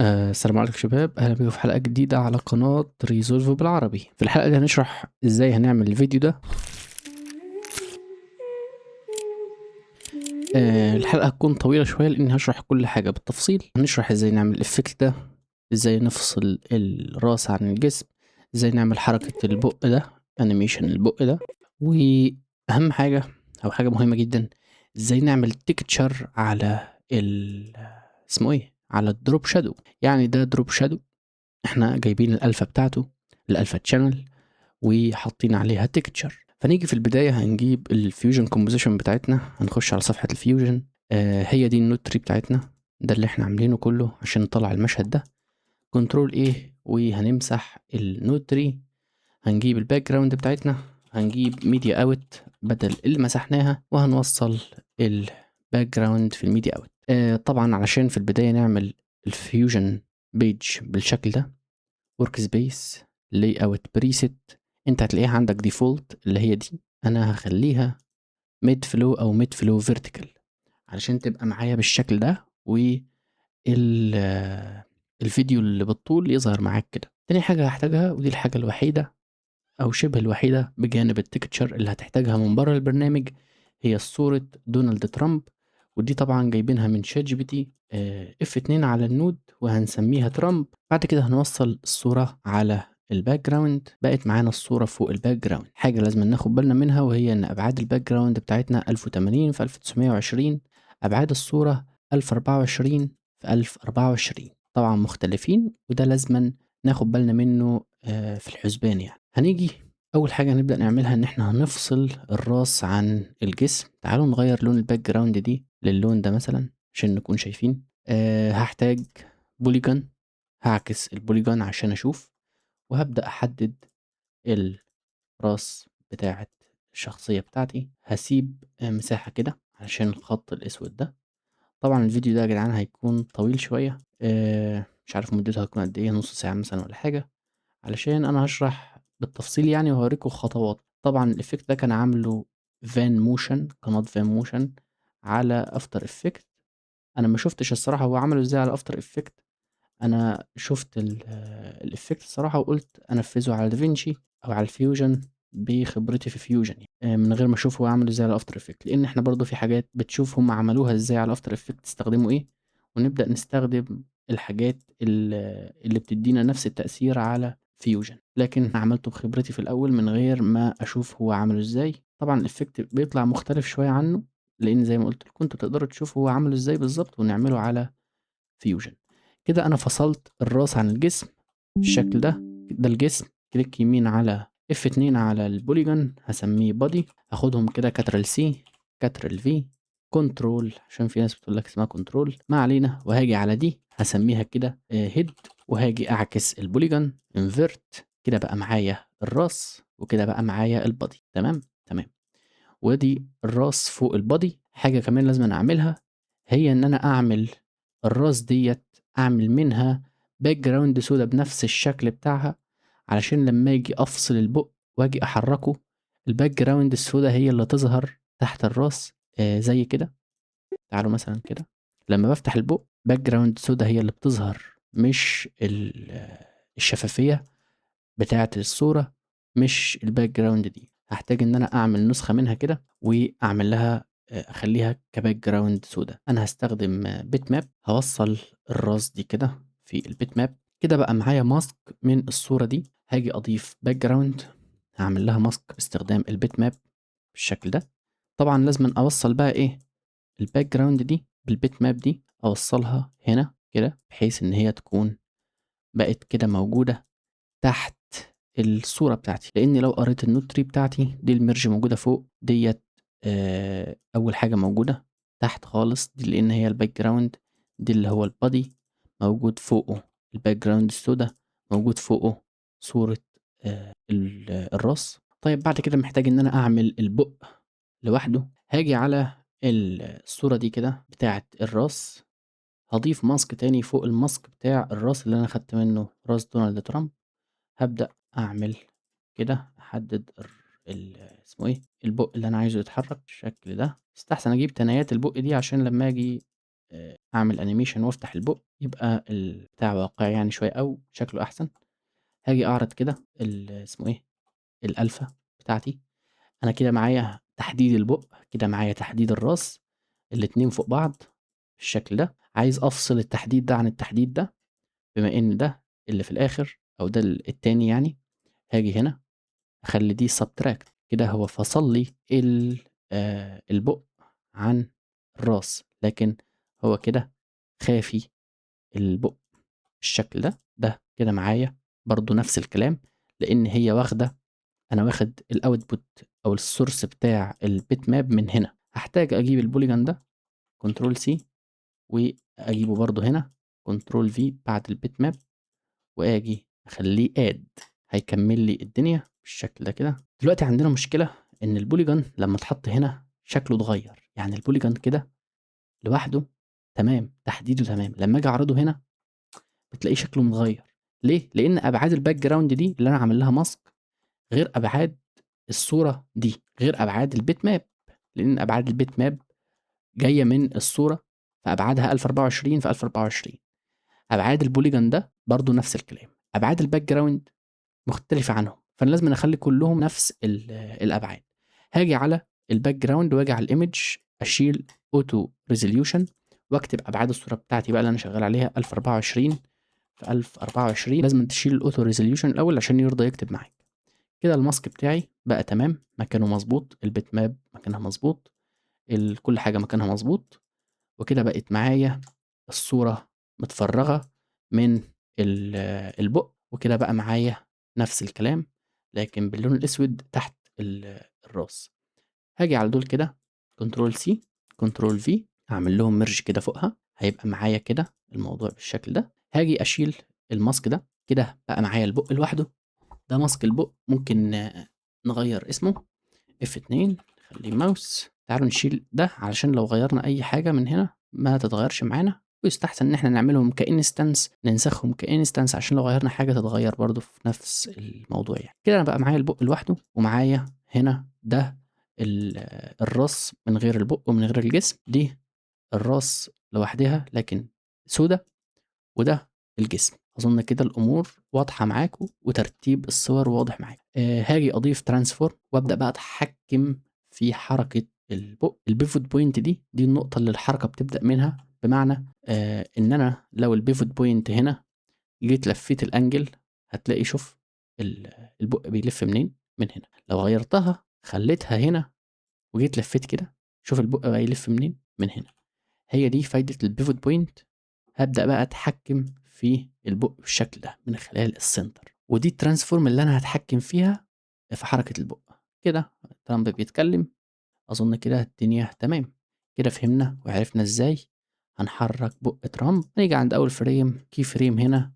السلام عليكم شباب، أهلا بكم في حلقة جديدة على قناة Resolve بالعربي. في الحلقة دي هنشرح ازاي هنعمل الفيديو ده. الحلقة هتكون طويلة شوية لأن هشرح كل حاجة بالتفصيل. هنشرح ازاي نعمل ال effect ده، ازاي نفصل الراس عن الجسم، ازاي نعمل حركة البق ده، animation البق ده، وأهم حاجة أو حاجة مهمة جدا ازاي نعمل texture على اسمه ايه، على ال drop shadow. يعني ده drop shadow احنا جايبين الالفا بتاعته، ال alpha channel، وحاطين عليها texture. فنيجي في البداية هنجيب ال Fusion composition بتاعتنا، هنخش على صفحة ال Fusion. هي دي ال node tree بتاعتنا، ده اللي احنا عاملينه كله عشان نطلع المشهد ده. control A وهنمسح ال node tree، هنجيب ال background بتاعتنا، هنجيب media out بدل اللي مسحناها، وهنوصل ال background في ال media out. طبعا علشان في البداية نعمل ال Fusion page بالشكل ده، workspace layout preset، انت هتلاقيها عندك default اللي هي دي، انا هخليها mid flow او mid flow vertical علشان تبقى معايا بالشكل ده، الفيديو اللي بالطول يظهر معاك كده. تاني حاجة هحتاجها، ودي الحاجة الوحيدة او شبه الوحيدة بجانب ال texture اللي هتحتاجها من بره البرنامج، هي صورة دونالد ترامب، ودي طبعا جايبينها من ChatGPT. F2 على ال node وهنسميها ترامب. بعد كده هنوصل الصورة على ال background، بقت معانا الصورة فوق ال background. حاجة لازم ناخد بالنا منها وهي ان ابعاد ال background بتاعتنا 1080 في 1920، ابعاد الصورة 1024 في 1024، طبعا مختلفين، وده لازم ناخد بالنا منه في الحسبان. يعني هنيجي اول حاجة هنبدأ نعملها ان احنا هنفصل الراس عن الجسم. تعالوا نغير لون ال background دي للون ده مثلا عشان نكون شايفين. هحتاج polygon، هعكس ال polygon عشان اشوف، وهبدأ احدد الراس بتاعة الشخصية بتاعتي. هسيب مساحة كده عشان الخط الاسود ده. طبعا الفيديو ده يا جدعان هيكون طويل شوية، مش عارف مدته هتكون قد ايه، نص ساعة مثلا ولا حاجة، علشان انا هشرح بالتفصيل يعني وهوريكم خطوات. طبعا ال effect ده كان عامله Van Motion، قناة Van Motion على After Effect. انا ما شفتش الصراحة هو عمله ازاي على After Effect، انا شفت ال effect الصراحة وقلت انفذه على دافينشي او على ال Fusion بخبرتي في Fusion يعني، من غير ما اشوف هو عمله ازاي على After Effect، لان احنا برضو في حاجات بتشوف هم عملوها ازاي على After Effect، استخدموا ايه، ونبدأ نستخدم الحاجات اللي بتدينا نفس التأثير على Fusion. لكن عملته بخبرتي في الاول من غير ما اشوف هو عمله ازاي. طبعا ال effect بيطلع مختلف شوية عنه، لان زي ما قلت لكم انتوا تقدروا تشوفوا هو عمله ازاي بالظبط، ونعمله على Fusion. كده انا فصلت الراس عن الجسم بالشكل ده. ده الجسم، click يمين على F2 على ال polygon، هسميه body، هاخدهم كده control C control V control، عشان في ناس بتقول لك اسمها control، ما علينا. وهاجي على دي هسميها كده head، وهاجي اعكس ال polygon invert. كده بقى معايا الراس وكده بقى معايا ال body. تمام تمام. وادي الراس فوق ال body. حاجة كمان لازم أنا اعملها هي ان انا اعمل الراس ديت، اعمل منها background سودا بنفس الشكل بتاعها، علشان لما اجي افصل البق واجي احركه ال background السودا هي اللي تظهر تحت الراس، زي كده. تعالوا مثلا كده، لما بفتح البق background سودا هي اللي بتظهر، مش الشفافية بتاعة الصورة، مش ال background دي. هحتاج ان انا اعمل نسخة منها كده واعمل لها، اخليها ك background سودا. انا هستخدم bitmap، هوصل الراس دي كده في ال bitmap. كده بقى معايا mask من الصورة دي. هاجي اضيف background، هعمل لها mask باستخدام ال bitmap بالشكل ده. طبعا لازم اوصل بقى ايه ال background دي بال bitmap دي، اوصلها هنا كده بحيث ان هي تكون بقت كده موجودة تحت الصورة بتاعتي. لان لو قريت ال node tree بتاعتي دي، ال merge موجودة فوق ديت، اول حاجة موجودة تحت خالص دي لان هي ال background، دي اللي هو ال body موجود فوقه ال background السودا، موجود فوقه صورة الراس. طيب بعد كده محتاج ان انا اعمل البق لوحده. هاجي على الصورة دي كده بتاعة الراس، هضيف mask تاني فوق ال mask بتاع الراس اللي انا خدت منه راس دونالد ترامب. هبدأ اعمل كده، احدد اسمه ايه البق اللي انا عايزه يتحرك بالشكل ده. استحسن اجيب تنايات البق دي عشان لما اجي أعمل animation وأفتح البُق يبقى البتاع واقعي يعني شوية أو شكله أحسن. هاجي أعرض كده اسمه إيه، الألفا بتاعتي. أنا كده معايا تحديد البُق، كده معايا تحديد الراس، الاتنين فوق بعض بالشكل ده. عايز أفصل التحديد ده عن التحديد ده، بما إن ده اللي في الآخر أو ده التاني يعني، هاجي هنا أخلي دي subtract كده، هو فصل لي البُق عن الراس، لكن هو كده خافي البُق بالشكل ده. ده كده معايا برضو نفس الكلام، لأن هي واخدة، أنا واخد ال output أو ال source بتاع ال bitmap من هنا. هحتاج أجيب ال polygon ده control C وأجيبه برضو هنا control V بعد ال bitmap، وآجي أخليه add، هيكمل لي الدنيا بالشكل ده كده. دلوقتي عندنا مشكلة إن ال polygon لما اتحط هنا شكله اتغير، يعني ال polygon كده لوحده تمام، تحديده تمام، لما اجي اعرضه هنا بتلاقيه شكله متغير. ليه؟ لان ابعاد ال background دي اللي انا عامل لها mask غير ابعاد الصورة دي، غير ابعاد ال bitmap، لان ابعاد ال bitmap جاية من الصورة فابعادها 1024 في 1024. ابعاد ال polygon ده برضو نفس الكلام، ابعاد ال background مختلفة عنهم، فانا لازم اخلي كلهم نفس الابعاد. هاجي على ال background واجي على ال image، اشيل auto resolution واكتب ابعاد الصورة بتاعتي بقى اللي انا شغال عليها 1024 في 1024. لازم تشيل ال auto resolution الاول عشان يرضى يكتب معاك. كده ال mask بتاعي بقى تمام، مكانه مظبوط، ال bitmap مكانها مظبوط، كل حاجة مكانها مظبوط، وكده بقت معايا الصورة متفرغه من البق. وكده بقى معايا نفس الكلام لكن باللون الاسود تحت الراس. هاجي على دول كده control C control V، اعمل لهم merge كده فوقها، هيبقى معايا كده الموضوع بالشكل ده. هاجي اشيل ال mask ده، كده بقى معايا البق لوحده. ده mask البق، ممكن نغير اسمه F2، نخليه mouth. تعالوا نشيل ده علشان لو غيرنا اي حاجة من هنا ما تتغيرش معانا، ويستحسن ان احنا نعملهم ك instance، ننسخهم ك instance عشان لو غيرنا حاجة تتغير برضو في نفس الموضوع يعني. كده انا بقى معايا البق لوحده، ومعايا هنا ده الراس من غير البق ومن غير الجسم، دي الراس لوحدها لكن سودة، وده الجسم. اظن كده الامور واضحة معاكم وترتيب الصور واضح معاكم. هاجي اضيف transform وابدا بقى اتحكم في حركة البق. ال pivot point دي النقطة اللي الحركة بتبدا منها، بمعنى ان انا لو ال pivot point هنا جيت لفيت ال angle هتلاقي شوف البق بيلف منين، من هنا. لو غيرتها خليتها هنا وجيت لفيت كده شوف البق بقى يلف منين، من هنا. هي دي فايدة ال pivot point. هبدأ بقى أتحكم في البق بالشكل ده من خلال ال center، ودي ال transform اللي أنا هتحكم فيها في حركة البق. كده ترامب بيتكلم، أظن كده الدنيا تمام. كده فهمنا وعرفنا إزاي هنحرك بق ترامب. هنيجي عند أول frame، key frame هنا،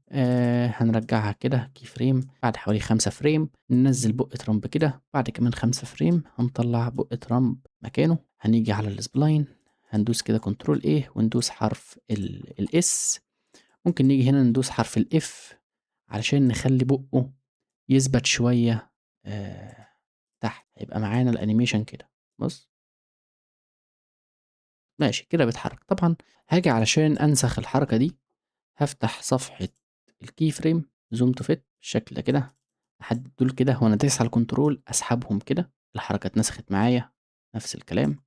هنرجعها كده key frame بعد حوالي 5 frame، ننزل بق ترامب كده، بعد كمان 5 frame هنطلع بق ترامب مكانه. هنيجي على ال spline، هندوس كده control A وندوس حرف ال S، ممكن نيجي هنا ندوس حرف ال F علشان نخلي بقه يثبت شوية تحت. هيبقى معانا ال animation كده، بص ماشي كده بيتحرك. طبعا هاجي علشان انسخ الحركة دي هفتح صفحة ال key frame، zoom to fit بالشكل ده كده، احدد دول كده وانا دايس على ال control اسحبهم كده، الحركة اتنسخت معايا. نفس الكلام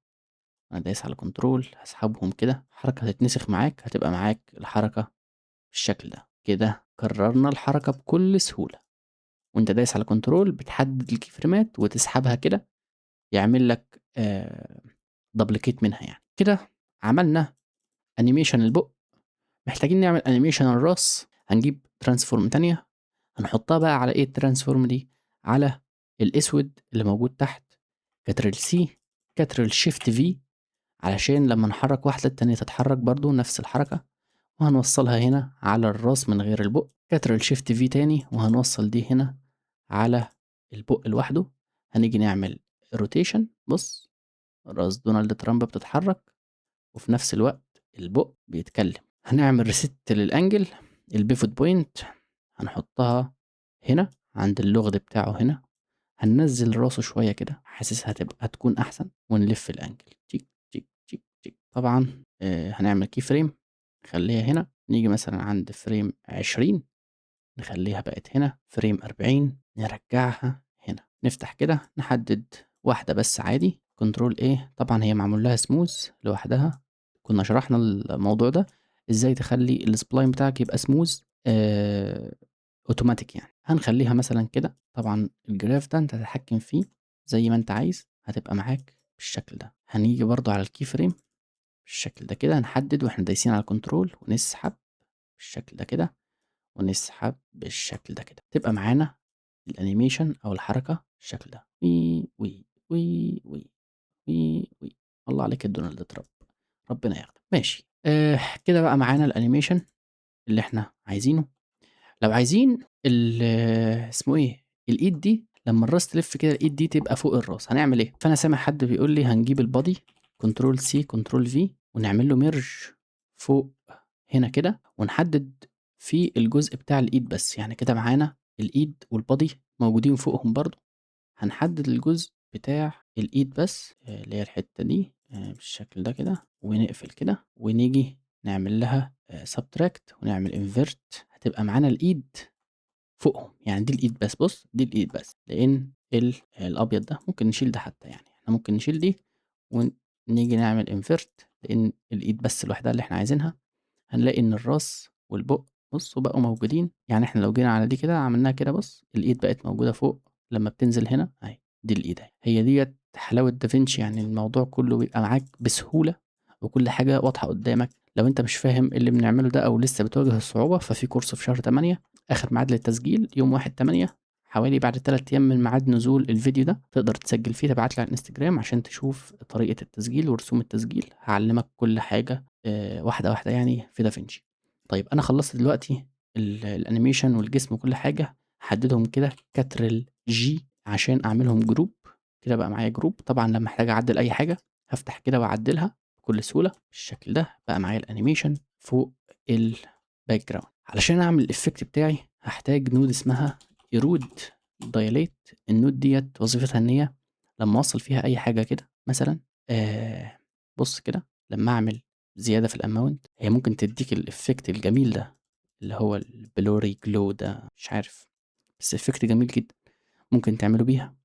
انا دايس على control هسحبهم كده، الحركة هتتنسخ معاك، هتبقى معاك الحركة بالشكل ده كده. كررنا الحركة بكل سهولة، وانت دايس على control بتحدد ال key فريمات وتسحبها كده، يعمل لك duplicate منها يعني. كده عملنا animation البق، محتاجين نعمل animation الراس. هنجيب transform تانية هنحطها بقى على ايه ال transform دي؟ على الاسود اللي موجود تحت، control C control shift V، علشان لما نحرك واحدة التانية تتحرك برضو نفس الحركة. وهنوصلها هنا على الراس من غير البق، control shift V تاني، وهنوصل دي هنا على البق لوحده. هنيجي نعمل rotation، بص راس دونالد ترامب بتتحرك وفي نفس الوقت البق بيتكلم. هنعمل reset لل angle، ال pivot point هنحطها هنا عند اللغد بتاعه هنا، هننزل راسه شوية كده، حاسس هتكون أحسن، ونلف ال angle تيك تيك تيك تيك. طبعا هنعمل key frame نخلّيها هنا، نيجي مثلًا عند frame 20 نخلّيها بقت هنا، frame 40 نرجّعها هنا. نفتح كده نحدد واحدة بس عادي control A، طبعًا هي معمول لها smooth لوحدها، كنا شرحنا الموضوع ده إزاي تخلّي الspline بتاعك يبقى smooth automatic يعني. هنخلّيها مثلًا كده، طبعًا الgraph ده أنت تتحكم فيه زي ما أنت عايز، هتبقى معاك بالشكل ده. هنيجي برضه على الkey frame بالشكل ده كده، هنحدد وإحنا دايسين على control ونسحب بالشكل ده كده، ونسحب بالشكل ده كده، تبقى معانا الanimation أو الحركة بالشكل ده، وي، وي، وي، وي، وي، وي. الله عليك يا دونالد ترامب، ربنا ياخدك. ماشي، كده بقى معانا الanimation اللي إحنا عايزينه. لو عايزين اسمه إيه، الإيد دي لمّا الراس تلف كده الإيد دي تبقى فوق الراس، هنعمل إيه؟ فأنا سامع حد بيقول لي هنجيب الbody control C control V ونعمل له merge فوق هنا كده، ونحدد في الجزء بتاع الإيد بس، يعني كده معانا الإيد والbody موجودين فوقهم برضه. هنحدد الجزء بتاع الإيد بس، اللي هي الحتة دي، بالشكل ده كده، ونقفل كده، ونيجي نعمل لها subtract ونعمل invert، هتبقى معانا الإيد فوقهم، يعني دي الإيد بس، بُص دي الإيد بس، لإن الأبيض ده ممكن نشيل ده حتى يعني، إحنا ممكن نشيل دي ونيجي نعمل invert لإن الإيد بس لوحدها اللي إحنا عايزينها. هنلاقي إن الراس والبُق بُصّوا بقوا موجودين، يعني إحنا لو جينا على دي كده عملناها كده بُص، الإيد بقت موجودة فوق لمّا بتنزل هنا أهي، دي الإيد أهي. هي ديّة حلاوة دافنشي، يعني الموضوع كله بيبقى معاك بسهولة وكل حاجة واضحة قدامك. لو أنت مش فاهم إيه اللي بنعمله ده أو لسه بتواجه الصعوبة، ففي كورس في شهر 8 آخر ميعاد للتسجيل يوم 1/8، حوالي بعد 3 أيام من ميعاد نزول الفيديو ده، تقدر تسجل فيه. تبعت لي على الانستجرام عشان تشوف طريقة التسجيل ورسوم التسجيل، هاعلمك كل حاجة واحدة واحدة يعني في دافنشي. طيب أنا خلصت دلوقتي الanimation والجسم وكل حاجة، هاحددهم كده Ctrl G عشان أعملهم group، كده بقى معايا group. طبعًا لمّا أحتاج أعدل أي حاجة هافتح كده وأعدلها بكل سهولة بالشكل ده، بقى معايا الanimation فوق الbackground. علشان أعمل الeffect بتاعي هاحتاج node اسمها erode dilate. الnode ديّة وظيفتها إن هي لمّا أوصّل فيها أي حاجة كده مثلًا، بُص كده لمّا أعمل زيادة في الamount هي ممكن تدّيك الeffect الجميل ده اللي هو الblurry glow ده، مش عارف، بس effect جميل جدًا ممكن تعمله بيها.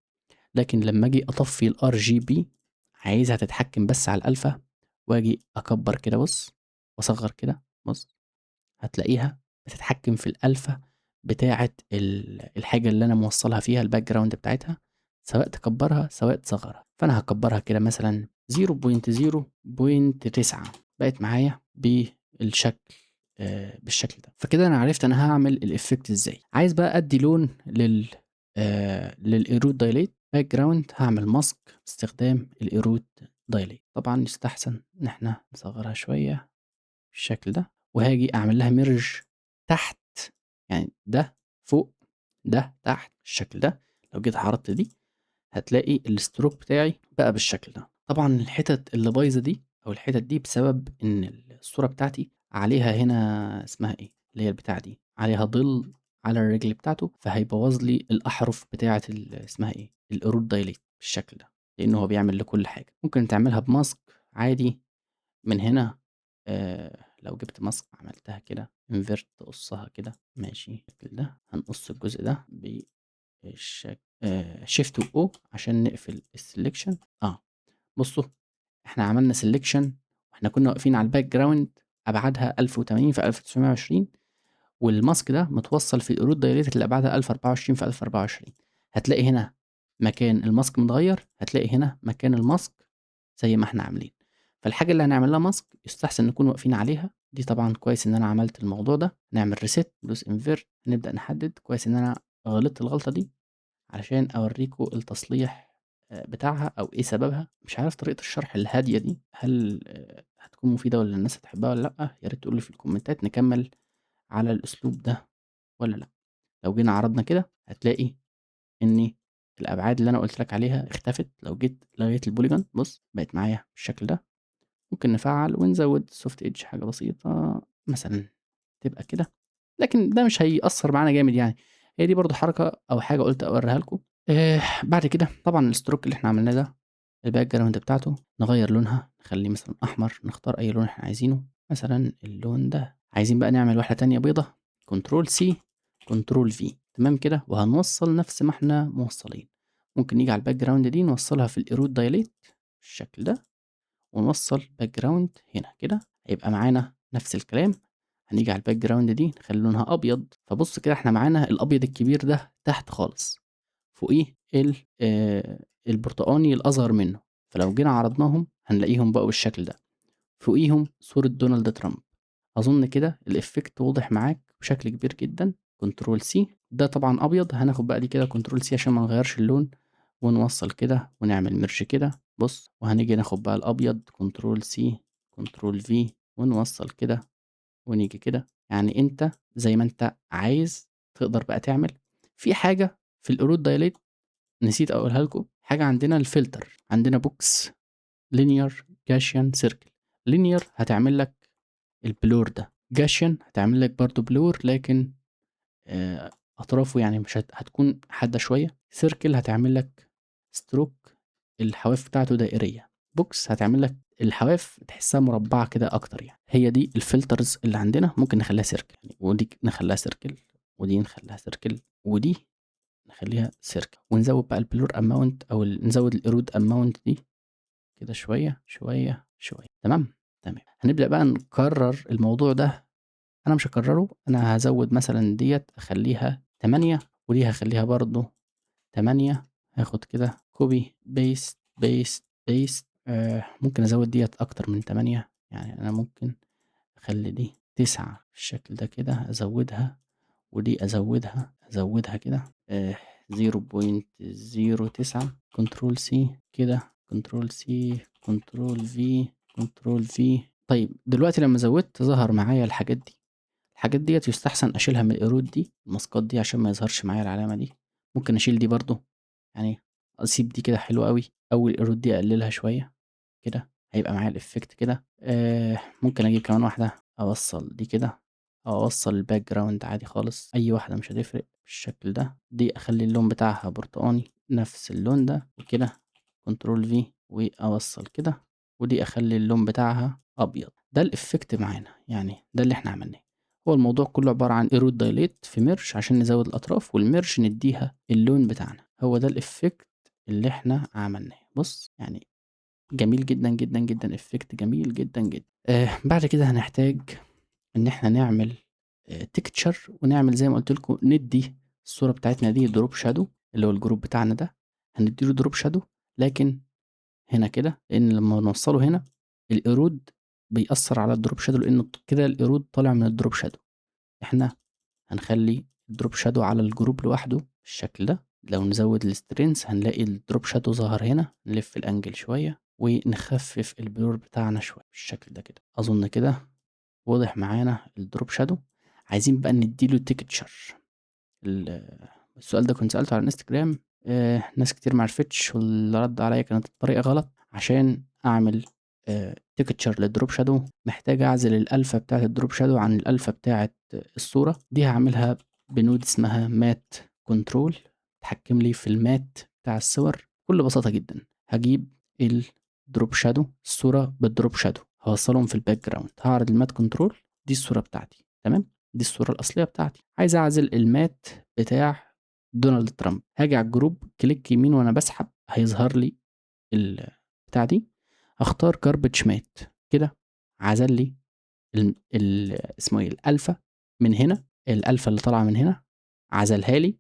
لكن لمّا آجي أطفي الRGB عايزها تتحكم بس على الألفا، وآجي أكبّر كده بُص وأصغّر كده بُص، هتلاقيها بتتحكم في الألفا بتاعة الحاجة اللي أنا موصّلها فيها الbackground بتاعتها، سواء تكبّرها سواء تصغّرها. فأنا هاكبّرها كده مثلًا 0.0.9، بقت معايا بالشكل ده. فكده أنا عرفت أنا هاعمل الeffect إزاي. عايز بقى أدّي لون للerode dilate background، هاعمل mask باستخدام الerode dilate. طبعًا يستحسن إن إحنا نصغّرها شوية بالشكل ده، وهاجي أعمل لها merge تحت، يعني ده فوق ده تحت بالشكل ده. لو جيت عرضت دي هتلاقي الstroke بتاعي بقى بالشكل ده. طبعًا الحتت اللي بايظة دي أو الحتت دي بسبب إن الصورة بتاعتي عليها هنا اسمها إيه، اللي هي البتاعة دي عليها ظل على الرجل بتاعته، فهيبوظ لي الأحرف بتاعة اسمها إيه، الerode dilate بالشكل ده، لإن هو بيعمل لكل حاجة. ممكن تعملها بmask عادي من هنا، لو جبت mask عملتها كده invert تقصها كده ماشي بالشكل ده. هنقص الجزء ده بالشكل shift وO عشان نقفل الselection. بصوا إحنا عملنا selection وإحنا كنا واقفين على الbackground أبعادها 1080 في 1920، وال mask ده متوصل في الerode dilate اللي أبعادها 1024 في 1024. هتلاقي هنا مكان ال mask متغير، هتلاقي هنا مكان ال mask زي ما إحنا عاملين. فالحاجة اللي هنعمل لها mask يستحسن نكون واقفين عليها دي. طبعًا كويس إن أنا عملت الموضوع ده. نعمل reset ندوس invert نبدأ نحدد. كويس إن أنا غلطت الغلطة دي علشان أوريكم التصليح بتاعها أو إيه سببها. مش عارف طريقة الشرح الهادية دي هل هتكون مفيدة والّا الناس هتحبها والّا لأ؟ يا ريت تقولوا لي في الكومنتات نكمل على الأسلوب ده والّا لأ. لو جينا عرضنا كده هتلاقي إن الأبعاد اللي أنا قُلت لك عليها اختفت. لو جيت لغيت الpolygon بُص بقت معايا بالشكل ده. ممكن نفعّل ونزود soft edge حاجة بسيطة مثلًا تبقى كده، لكن ده مش هيأثّر معانا جامد يعني. هي دي برضه حركة أو حاجة قُلت أوريها لكم. بعد كده طبعًا الstroke اللي إحنا عملناه ده ال background بتاعته نغير لونها، نخليه مثلا احمر، نختار اي لون احنا عايزينه، مثلا اللون ده. عايزين بقى نعمل واحدة تانية بيضة، control C control V، تمام كده. وهنوصل نفس ما احنا موصلين، ممكن نيجي على ال background دي نوصلها في ال erode dilate بالشكل ده، ونوصل background هنا كده، هيبقى معانا نفس الكلام. هنيجي على ال background دي نخلي لونها ابيض. فبص كده احنا معانا الابيض الكبير ده تحت خالص، فوقيه البرتقاني الاصغر منه، فلو جينا عرضناهم هنلاقيهم بقوا بالشكل ده، فوقيهم صورة دونالد ترامب. اظن كده ال effect واضح معاك بشكل كبير جدا. control C، ده طبعا ابيض، هناخد بقى دي كده control C عشان ما نغيرش اللون، ونوصل كده ونعمل merge كده. بص، وهنيجي ناخد بقى الابيض control C control V ونوصل كده ونيجي كده. يعني انت زي ما انت عايز تقدر بقى تعمل. في حاجة في ال erode dilate نسيت اقولها لكم، حاجة عندنا الفلتر، عندنا box linear Gaussian circle. linear هتعمل لك ال blur ده، Gaussian هتعمل لك برضو blur لكن اطرافه يعني مش هتكون حادة شوية. circle هتعمل لك stroke الحواف بتاعته دائريه. box هتعمل لك الحواف تحسها مربعه كده اكتر. يعني هي دي ال filters اللي عندنا، ممكن نخليها circle يعني، ودي نخليها circle، ودي نخليها circle، ودي نخليها circle، ونزود بقى ال blur amount او نزود ال erode amount دي كده شوية شوية شوية. تمام تمام. هنبدا بقى نكرر الموضوع ده، انا مش هكرره، انا هزود مثلا ديت اخليها 8، ودي هخليها برضو 8. هاخد كده copy paste paste paste. ممكن ازود ديت اكتر من 8، يعني انا ممكن اخلي دي 9 بالشكل ده كده، ازودها، ودي ازودها، ازودها كده، 0.09. control C كده، control C control V control V. طيب دلوقتي لما زودت ظهر معايا الحاجات دي. الحاجات ديت يستحسن اشيلها من ال erode دي، الماسكات دي، عشان ما يظهرش معايا العلامة دي. ممكن اشيل دي برضو، يعني اسيب دي كده حلوة قوي، او ال erode دي اقللها شوية كده، هيبقى معايا ال effect كده. ممكن اجيب كمان واحدة، اوصل دي كده، او اوصل ال background عادي خالص، اي واحدة مش هتفرق بالشكل ده. دي اخلي اللون بتاعها برتقاني نفس اللون ده وكده، control V واوصل كده، ودي اخلي اللون بتاعها ابيض. ده ال effect معانا، يعني ده اللي احنا عملناه. هو الموضوع كله عبارة عن erode dilate في merge عشان نزود الاطراف، وال merge نديها اللون بتاعنا. هو ده ال effect اللي احنا عملناه. بص يعني جميل جدا جدا جدا، effect جميل جدا جدا. بعد كده هنحتاج ان احنا نعمل texture، ونعمل زي ما قلت لكم ندي الصورة بتاعتنا دي drop shadow، اللي هو ال group بتاعنا ده هنديله drop shadow، لكن هنا كده، لان لما نوصله هنا ال erode بيأثر على ال drop shadow، لان كده ال erode طالع من ال drop shadow. احنا هنخلي ال drop shadow على ال group لوحده بالشكل ده. لو نزود ال strength هنلاقي ال drop shadow ظهر هنا. نلف ال angle شوية ونخفف ال blur بتاعنا شوية بالشكل ده كده. اظن كده واضح معانا ال drop shadow. عايزين بقى نديله texture. السؤال ده كنت سألته على الانستجرام، ناس كتير معرفتش، واللي رد عليا كانت الطريقة غلط. عشان اعمل texture لل drop shadow محتاج اعزل الالفا بتاعت ال drop shadow عن الالفا بتاعت الصورة دي. هعملها ب node اسمها matte control، تحكم لي في ال matte بتاع الصور بكل بساطة جدا. هجيب ال drop shadow، الصورة بال drop shadow، هوصلهم في ال background، هعرض ال matte control، دي الصورة بتاعتي، تمام، دي الصورة الأصلية بتاعتي. عايز أعزل ال matte بتاع دونالد ترامب، هاجي على ال group click يمين وأنا بسحب هيظهر لي بتاع دي، هختار garbage matte كده، عزل لي اسمه ايه الالفا من هنا، الالفا اللي طالعه من هنا عزلها لي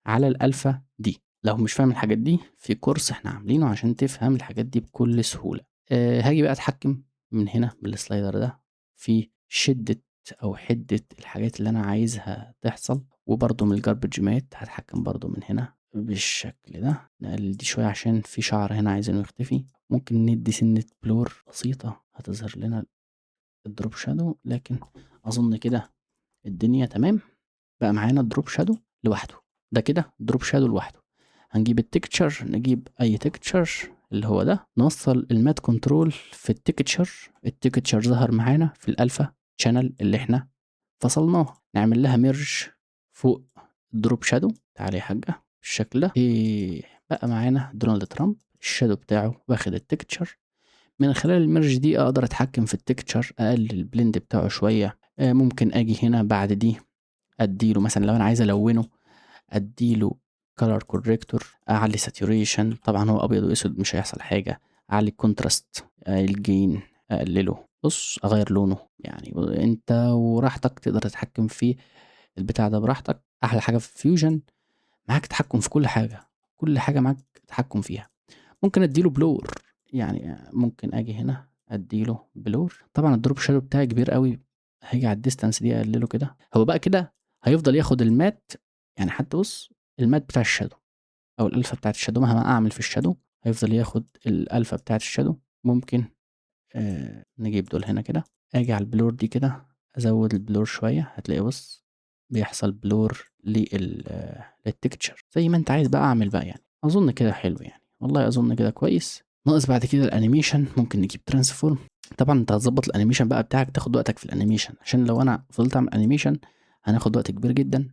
على الالفا دي. لو مش فاهم الحاجات دي في كورس احنا عاملينه عشان تفهم الحاجات دي بكل سهولة. هاجي بقى اتحكم من هنا بال slider ده في شده او حده الحاجات اللي انا عايزها تحصل، وبرده من ال garbage matte هتحكم برده من هنا بالشكل ده. نقلل دي شوية عشان في شعر هنا عايزينه يختفي. ممكن ندي سنة blur بسيطة هتظهر لنا ال drop shadow، لكن اظن كده الدنيا تمام. بقى معانا ال drop shadow لوحده، ده كده drop shadow لوحده. هنجيب ال texture، نجيب اي texture اللي هو ده، نوصل ال matte control في ال texture. ال texture ظهر معانا في ال alpha channel اللي احنا فصلناها، نعمل لها merge فوق drop shadow. تعالي يا حاجة بالشكل ده. ايه بقى معانا دونالد ترامب ال shadow بتاعه واخد ال texture. من خلال ال merge دي اقدر اتحكم في ال texture، اقلل ال blend بتاعه شوية. ممكن اجي هنا بعد دي اديله مثلا لو انا عايز الونه اديله color corrector، اعلي saturation، طبعا هو ابيض واسود مش هيحصل حاجة، اعلي ال contrast، ال gain اقلله، بص اغير لونه، يعني انت وراحتك تقدر تتحكم في البتاع ده براحتك. احلى حاجة في Fusion معاك تحكم في كل حاجة، كل حاجة معاك تحكم فيها. ممكن اديله blur، يعني ممكن اجي هنا اديله blur. طبعا ال drop shadow بتاعي كبير قوي، هاجي على ال distance دي اقلله كده. هو بقى كده هيفضل ياخد ال matte، يعني حتى بص ال matte بتاع ال shadow او الالفا بتاعت ال shadow، مهما اعمل في ال shadow هيفضل ياخد الالفا بتاعت ال shadow. ممكن نجيب دول هنا كده، اجي على ال blur دي كده ازود ال blur شوية، هتلاقي بص بيحصل blur لل texture زي ما انت عايز بقى. اعمل بقى يعني اظن كده حلو، يعني والله اظن كده كويس. ناقص بعد كده ال animation، ممكن نجيب transform. طبعا انت هتظبط ال animation بقى بتاعك، تاخد وقتك في ال animation، عشان لو انا فضلت اعمل animation هناخد وقت كبير جدا.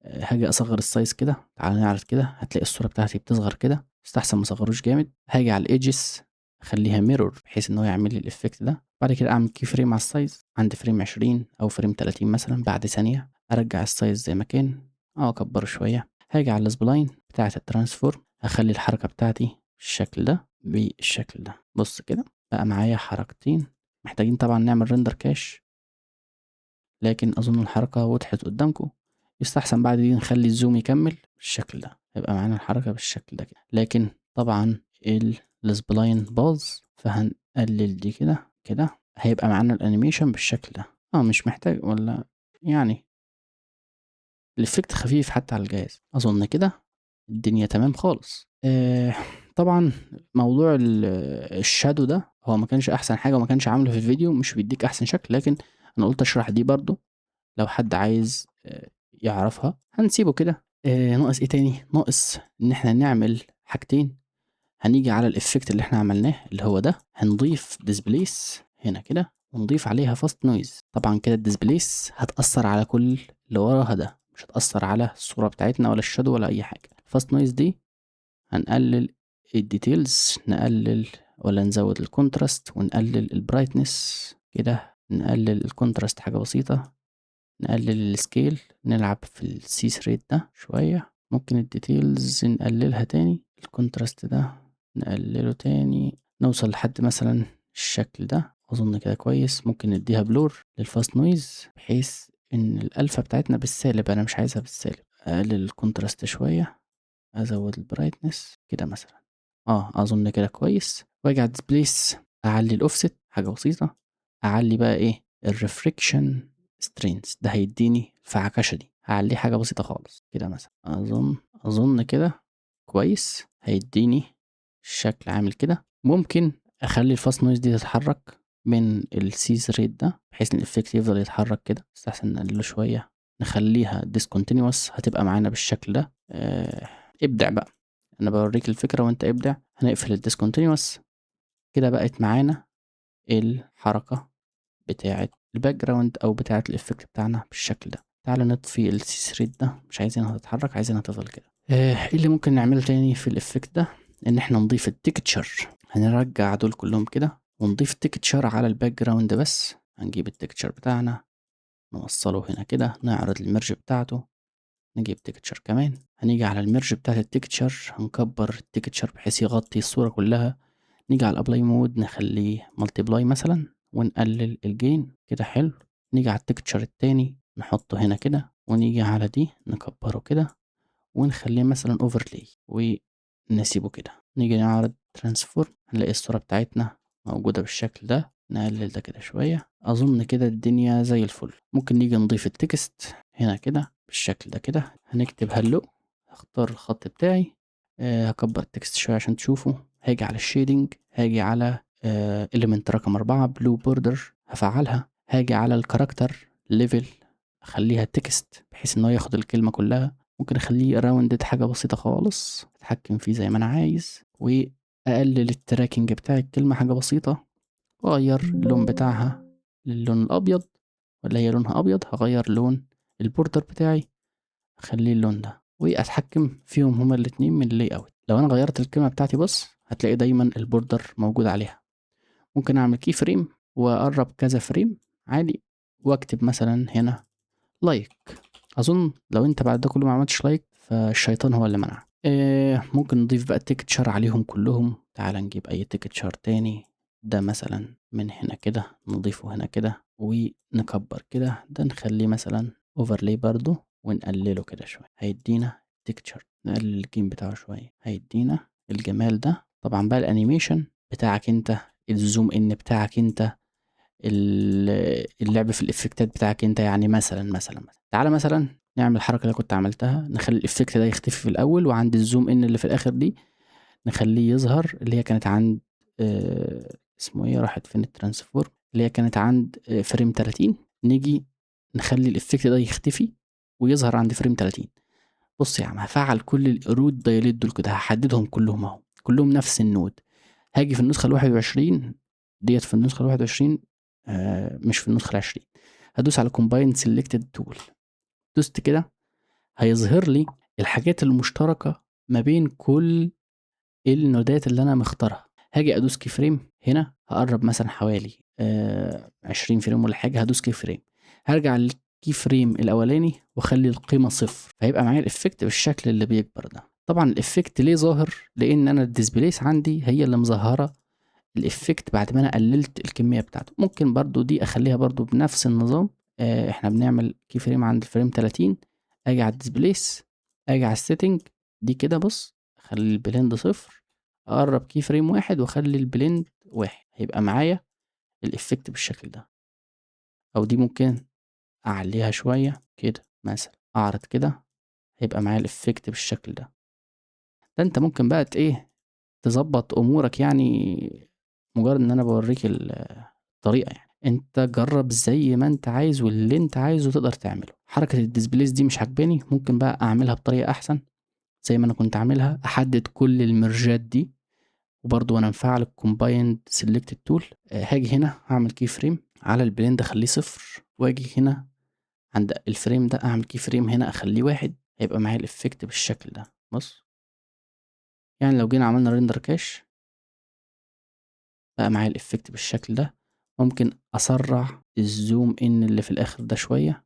هاجي اصغر ال size كده، تعالى نعرض كده، هتلاقي الصورة بتاعتي بتصغر كده، استحسن ما اصغروش جامد. هاجي على ال edges اخليها mirror بحيث ان هو يعمل لي ال effect ده. بعد كده اعمل key frame على ال size عند frame 20 او frame 30 مثلا، بعد ثانية ارجع ال size زي ما كان او اكبره شوية. هاجي على ال spline بتاعه ال transform، هخلي الحركة بتاعتي بالشكل ده بالشكل ده. بص كده بقى معايا حركتين. محتاجين طبعا نعمل render cache، لكن اظن الحركة وضحت قدامكم. يستحسن بعد دي نخلي ال zoom يكمل بالشكل ده، هيبقى معانا الحركة بالشكل ده كده. لكن طبعا ال spline باظ، فهنقلل دي كده كده، هيبقى معانا ال animation بالشكل ده. مش محتاج ولا يعني ال effect خفيف حتى على الجهاز. اظن كده الدنيا تمام خالص. طبعا موضوع ال shadow ده هو ما كانش احسن حاجة وما كانش عامله في الفيديو، مش بيديك احسن شكل، لكن انا قلت اشرح دي برضو لو حد عايز يعرفها. هنسيبه كده. ناقص ايه تاني؟ ناقص ان احنا نعمل حاجتين. هنيجي على ال effect اللي احنا عملناه اللي هو ده، هنضيف displace هنا كده ونضيف عليها fast noise. طبعا كده ال displace هتأثر على كل اللي وراها ده، مش هتأثر على الصورة بتاعتنا ولا ال shadow ولا أي حاجة. fast noise دي هنقلل ال details، نقلل ولا نزود ال contrast ونقلل ال brightness كده، نقلل ال contrast حاجة بسيطة، نقلل ال scale، نلعب في ال seethe rate ده شوية، ممكن ال details نقللها تاني، ال contrast ده نقلله تاني، نوصل لحد مثلا الشكل ده. أظن كده كويس. ممكن نديها blur لل fast noise بحيث إن الألفا بتاعتنا بالسالب، أنا مش عايزها بالسالب. أقلل ال contrast شوية، أزود ال brightness كده مثلا. أظن كده كويس. وأجي على ال displace أعلي الأوفست حاجة بسيطة، أعلي بقى إيه ال refraction strength، ده هيديني الفعكشة دي، هعليه حاجة بسيطة خالص كده مثلا. أظن كده كويس، هيديني الشكل عامل كده. ممكن أخلي ال fast noise دي تتحرك من ال seethe rate ده بحيث إن ال effect يفضل يتحرك كده، بس أحسن نقلله شوية، نخليها discontinuous، هتبقى معانا بالشكل ده. ابدع بقى، أنا بوريك الفكرة وأنت ابدع. هنقفل ال discontinuous كده، بقت معانا الحركة بتاعة ال background أو بتاعة ال effect بتاعنا بالشكل ده. تعالى نطفي ال seethe rate ده، مش عايزينها تتحرك، عايزينها تفضل كده. ايه اللي ممكن نعمله تاني في ال effect ده؟ ان احنا نضيف ال texture. هنرجع دول كلهم كده ونضيف texture على ال background بس. هنجيب ال texture بتاعنا نوصله هنا كده، نعرض ال merge بتاعته، نجيب texture كمان. هنيجي على ال merge بتاعت ال texture، هنكبر ال texture بحيث يغطي الصورة كلها. نيجي على ال apply mode نخليه multiply مثلا ونقلل ال gain كده، حلو. نيجي على ال texture التاني نحطه هنا كده، ونيجي على دي نكبره كده ونخليه مثلا overlay ونسيبه كده. نيجي نعرض transform، هنلاقي الصورة بتاعتنا موجودة بالشكل ده. نقلل ده كده شوية، أظن كده الدنيا زي الفل. ممكن نيجي نضيف ال text هنا كده بالشكل ده كده. هنكتب hello، هختار الخط بتاعي، هكبر ال text شوية عشان تشوفه. هاجي على ال shading، هاجي على element رقم 4 blue border هفعلها. هاجي على ال character level اخليها text بحيث ان هو ياخد الكلمة كلها. ممكن اخليه rounded حاجة بسيطة خالص، اتحكم فيه زي ما انا عايز، واقلل ال tracking بتاع الكلمة حاجة بسيطة، واغير اللون بتاعها للون الابيض، ولا هي لونها ابيض هغير لون ال border بتاعي اخليه اللون ده، واتحكم فيهم هما الاتنين من ال layout. لو انا غيرت الكلمة بتاعتي بص هتلاقي دايما ال border موجود عليها. ممكن اعمل key frame واقرب كذا frame عادي، واكتب مثلا هنا like. اظن لو انت بعد ده كله ما عملتش like فالشيطان هو اللي منعك. ممكن نضيف بقى texture عليهم كلهم. تعال نجيب اي texture تاني، ده مثلا من هنا كده نضيفه هنا كده ونكبر كده، ده نخليه مثلا overlay برضو ونقلله كده شوية، هيدينا texture. نقلل ال gain بتاعه شوية هيدينا الجمال ده. طبعا بقى ال animation بتاعك انت، ال zoom in بتاعك انت، اللعب في ال effectات بتاعك انت. يعني مثلا تعالى مثلا نعمل الحركة اللي كنت عملتها، نخلي ال effect ده يختفي في الاول، وعند ال zoom in اللي في الاخر دي نخليه يظهر، اللي هي كانت عند اسمه ايه، راحت فين ال transform، اللي هي كانت عند frame 30. نيجي نخلي ال effect ده يختفي ويظهر عند frame 30. بص يا عم، هفعل كل ال erode dilate دول كده، هحددهم كلهم اهو، كلهم نفس ال node. هاجي في النسخة 21 ديت، في النسخة 21، مش في النسخة 20، هدوس على combine selected tool. دوست كده هيظهر لي الحاجات المشتركة ما بين كل ال nodeات اللي انا مختارها. هاجي ادوس key frame هنا، هقرب مثلا حوالي 20 frame ولا حاجة، هدوس key frame، هرجع لل key frame الاولاني واخلي القيمة 0، فهيبقى معايا ال effect بالشكل اللي بيكبر ده. طبعا ال effect ليه ظاهر؟ لان انا ال displace عندي هي اللي مظهره ال effect بعد ما انا قللت الكمية بتاعته. ممكن برضو دي اخليها برضو بنفس النظام، احنا بنعمل key frame عند ال frame 30، اجي على ال displace، اجي على ال setting دي كده، بص اخلي ال blend 0، اقرب key frame 1 واخلي ال blend 1، هيبقى معايا ال effect بالشكل ده. او دي ممكن اعليها شوية كده مثلا، اعرض كده، هيبقى معايا ال effect بالشكل ده. ده انت ممكن بقى ايه تظبط امورك، يعني مجرد ان انا بوريك الطريقة، يعني انت جرب زي ما انت عايز واللي انت عايزه تقدر تعمله. حركة ال displace دي مش عجباني، ممكن بقى اعملها بطريقة احسن زي ما انا كنت عاملها، احدد كل ال mergeات دي، وبرضو وانا مفعل ال combined selected tool، هاجي هنا هعمل key frame على ال blend اخليه 0، واجي هنا عند ال frame ده اعمل key frame هنا اخليه 1، هيبقى معايا ال effect بالشكل ده. بص يعني لو جينا عملنا render cache بقى معايا ال effect بالشكل ده. ممكن اسرع ال zoom in اللي في الاخر ده شوية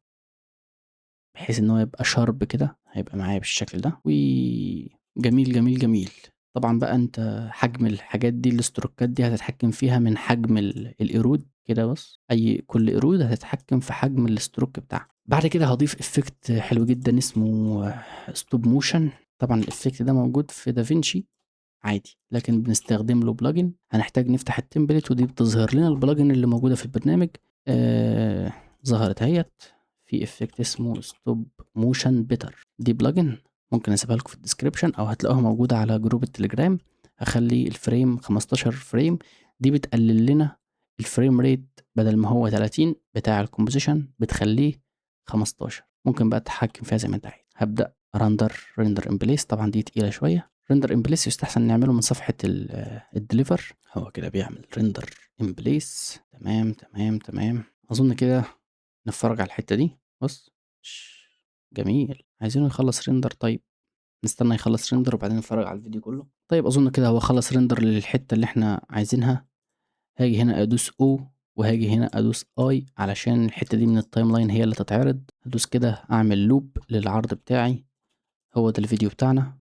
بحيث ان هو يبقى sharp كده، هيبقى معايا بالشكل ده. وجميل جميل جميل. طبعا بقى انت حجم الحاجات دي، ال strokeات دي هتتحكم فيها من حجم ال erode كده. بص كل erode هتتحكم في حجم ال stroke بتاعها. بعد كده هضيف effect حلو جدا اسمه stop motion. طبعا ال effect ده موجود في دافينشي عادي، لكن بنستخدم له plugin. هنحتاج نفتح ال template ودي بتظهر لنا ال plugin اللي موجودة في البرنامج. ظهرت اهيت. في effect اسمه stop motion better، دي plugin ممكن اسيبها لكم في ال description او هتلاقوها موجودة على group التليجرام. هخلي ال frame 15 frame، دي بتقلل لنا ال frame rate بدل ما هو 30 بتاع ال composition بتخليه 15. ممكن بقى تتحكم فيها زي ما انت عايز. هبدأ render render in place، طبعا دي تقيلة شوية. render in place يستحسن نعمله من صفحة ال deliver. هو كده بيعمل render in place. تمام تمام تمام، اظن كده نتفرج على الحتة دي. بص جميل، عايزينه يخلص render. طيب نستنى يخلص render وبعدين نتفرج على الفيديو كله. طيب اظن كده هو خلص render للحتة اللي احنا عايزينها. هاجي هنا ادوس O وهاجي هنا ادوس I علشان الحتة دي من ال timeline هي اللي تتعرض. هدوس كده اعمل loop للعرض بتاعي. هو ده الفيديو بتاعنا.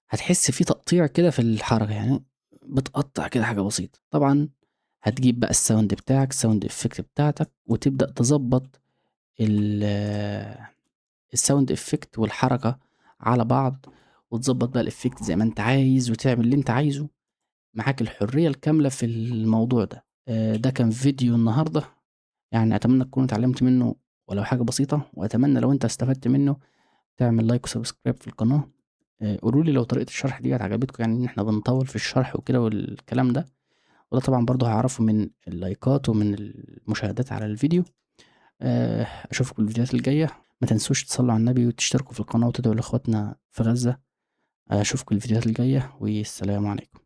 هتحس فيه تقطيع كده في الحركة، يعني بتقطع كده حاجة بسيطة. طبعا هتجيب بقى ال sound بتاعك، ال sound effect بتاعتك، وتبدأ تظبط ال sound effect والحركة على بعض، وتظبط بقى ال effect زي ما انت عايز وتعمل اللي انت عايزه. معاك الحرية الكاملة في الموضوع ده. ده كان فيديو النهاردة، يعني اتمنى تكونوا اتعلمت منه ولو حاجة بسيطة، واتمنى لو انت استفدت منه تعمل like و subscribe في القناة. قولوا لي لو طريقة الشرح دي عجبتكم، يعني ان احنا بنطول في الشرح وكده والكلام ده، وده طبعا برضو هعرفه من ال likeات ومن المشاهدات على الفيديو. اشوفكم الفيديوهات الجاية. ما تنسوش تصلوا على النبي وتشتركوا في القناة وتدعوا لاخواتنا في غزة. اشوفكم الفيديوهات الجاية، والسلام عليكم.